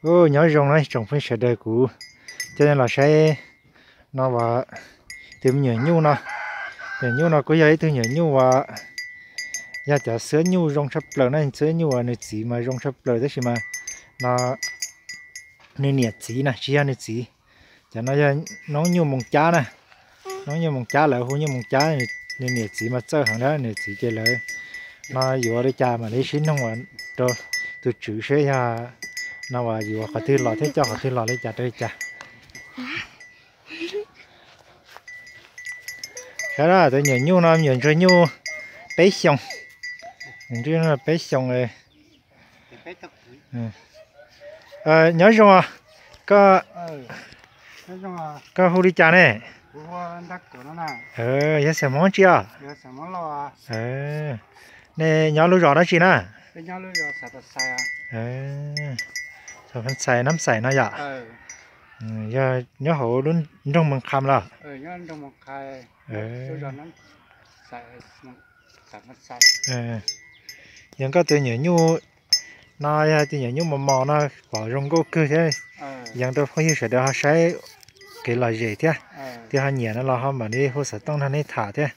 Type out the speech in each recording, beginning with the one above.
Ub, nyob zoo na tsoom phooj sawv daws, kuv coj nej los saib no uas tus me nyuam nyuj no. Nyuam nyuj no kuj yog ib tug nyuam nyuj uas yog cov xwab nyuj zoo tshaj plaws na, xwab nyuj uas nws txiv mas zoo tshaj plaws tab sis mas no nws niam txiv na tsis yog nws txiv. Cov no yog noob nyuj Moos Cab na, noob nyuj Moos Cab, lawv hu nyuj Moos Cab. Nws niam txiv mas txawj heev na, nws txiv ces lawv no yuav li cas mam li sib noog rau tus tswv seb yog no uas yuav qhov twg los thiab coj qhov twg los li cas rau li cas. Saib na, tus nyuam nyuj no nyuam ntsuag nyuj peb xyoos, nyuam ntsuag nyuj peb xyoos. Nyob zoo, koj, koj hu li cas ne? Yog xeem Hmoob tsi os? Nej nyob lub zos dab tsi na? Xais Nab Xais no yom? Yog nyob hauv lub nroog Moos Qham los? Yog koj tus nyuam nyuj no yog tus nyuam nyuj mos mos no pom zoo nkauj kawg thiab, yees rau phooj ywg sawv daws ho saib kev lom zem thiab, thiab ho nyiam no los ho mam li hu xov tooj nrog nej tham thiab.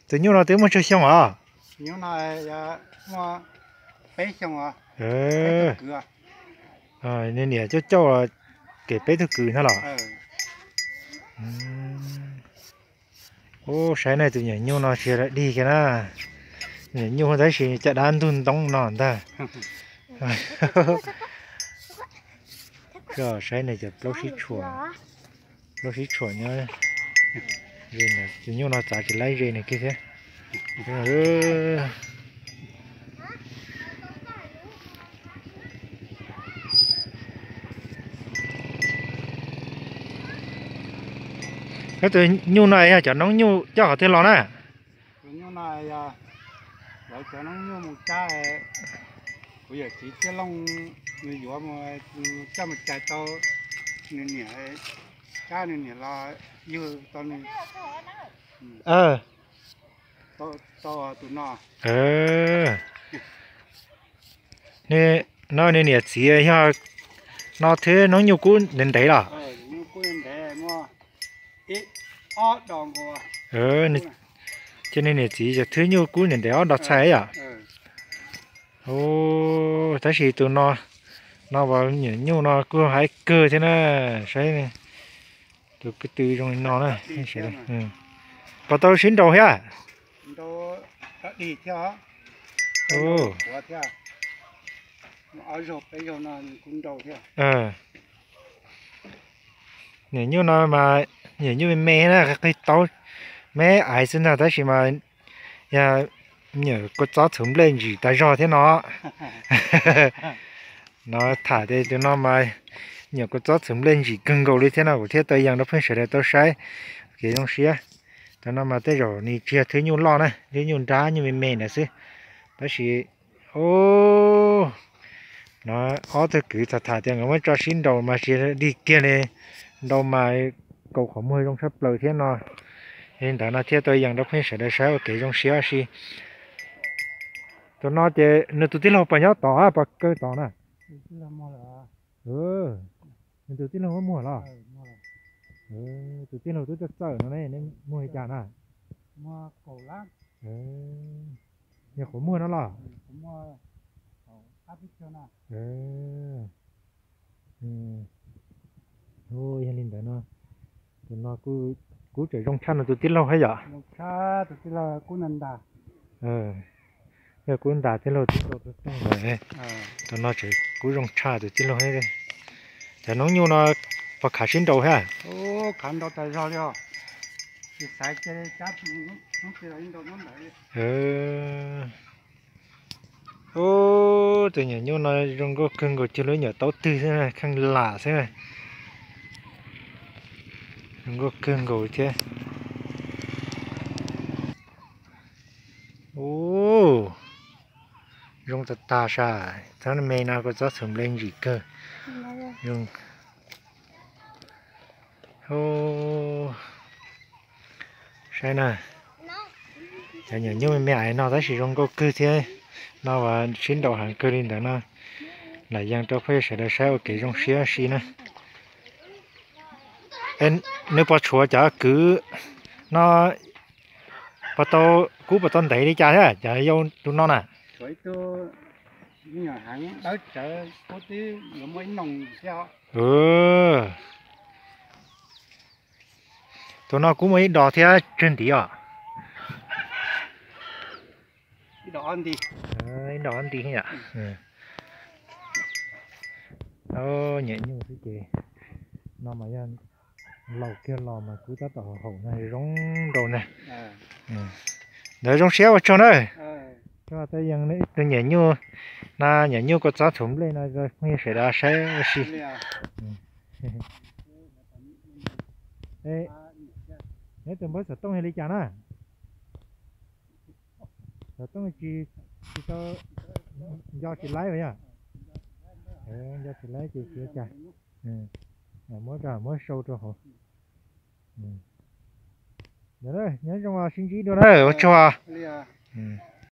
Tus nyuj no twb muaj tsawg xyoo os? Nws niam cauj cauj los kev peb tug kwv ntag los? Ub, saib nej tus nyuam nyuj no tsis dig kiag na. Nyuam nyuj tab sis caj dab ntug ntoo no ntag. Saib nej cov plaub sib tshuam, plaub sib tshuam nyob. Tus nyuj no txav tsis laib ze nws kiag thiab. Koj tus nyuj no yog cov noob nyuj coj qhov twg los na? Tus nyuj no yog lawv cov noob nyuj Moos Cab, kuv yawm txiv Txiaj Looj nws yuav mus coj mus cais tau nws niam, cab nws niam los yug tau nws, tau tus no. No nws niam txiv yog no thwb noob nyuj kub ntev ntev los? Ces nws niam txiv yog thwb nyuj kub ntev ntev ob dos txhais yom? Tab sis tus no, no uas nyuam nyuj no kuj haib kawg thiab na. Saib tus ko tw zoo li no na. Puas tau sib nraus thiab? Nyuam nyuj no mas nyuam nyuj me me na, qig taub me aiv xwb ntag tab sis mas yog nyuam kua txob txhuv nplej ntsim tas zog thiab no. No tham tias tus no mas nyuam kua txob txhuv nplej ntsim kawg nkaus li thiab no, kuv thiaj tau yees rau phooj sawv daws tau saib kev zoo siab. Tus no mas tej zaum nws tsis yog thwb nyuj loj na, thwb nyuj nrab nyuj me me ntawd xwb. Tab sis, o, no ob tug kwv tham tham tias nkawd muab tso sib nraus mas tsis dig kiag li, nraus mas kaus qhov muag zoo tshaj plaws thiab no. Li ntawd no thiaj tau yees rau phooj ywg sawv daws saib ua kev zoo siab si. Tus no ces nws tus tij laug puas nyob tod, puas kaw tod na? Nws tus tij laug muaj muag los? Tus tij laug twb txawj txawj no ne, muag li cas na? Yog qhov muag no los? Yog li ntawd no, tus no kuj tseem zoo tshaj no tus tij laug thiab yom? Yog kuv ntas tij laug tib tau tus tij laug, tus no tseem kuj zoo tshaj tus tij laug thiab. Cov noob nyuj no puas khav sib nraus thiab? Ub, tus nyuam nyuj no zoo nkauj kawg nkaus, cuag lub nyuam taub twg xwb, kheej lam xwb. Zoo nkauj kawg nkaus thiab. Ub, zoo tag tag sas, txhob me no kua txob txhuv nplej ntsim kawg. Saib na, cov nyuam nyuj me me aiv no tab sis zoo nkauj kawg thiab. No uas sib nraus heev kawg li ntawd no. Lam yees rau phooj ywg sawv daws saib ua kev zoo siab si na. Nws puas tshuav cov kwv no, puas tau, kub puas tau ntev li cas thiab cov yau tus no na? Tus no kub muaj ib dos thiab tsawg ntiv os? Ib dos ob nti yom. Nyiam nyuj xwb ces no mas yog laus kiag los mas kub tab tom haum haum na, zoo nraus ntag. Ntawd zoo siab ua tsaug na. Tsaug, tus nyiam nyuj, no nyiam nyuj kua txob txhuv nplej no rau phooj ywg sawv daws saib ua si. Nyob tus npawb xov tooj yog li cas na? Xov tooj tsis, tsis tau, nco tsis laib yog? Nco tsis laib ces tsis ua cas. Muab, muab sau rau hauv. Nyob zoo, sib ntsib dua na, ua tsaug.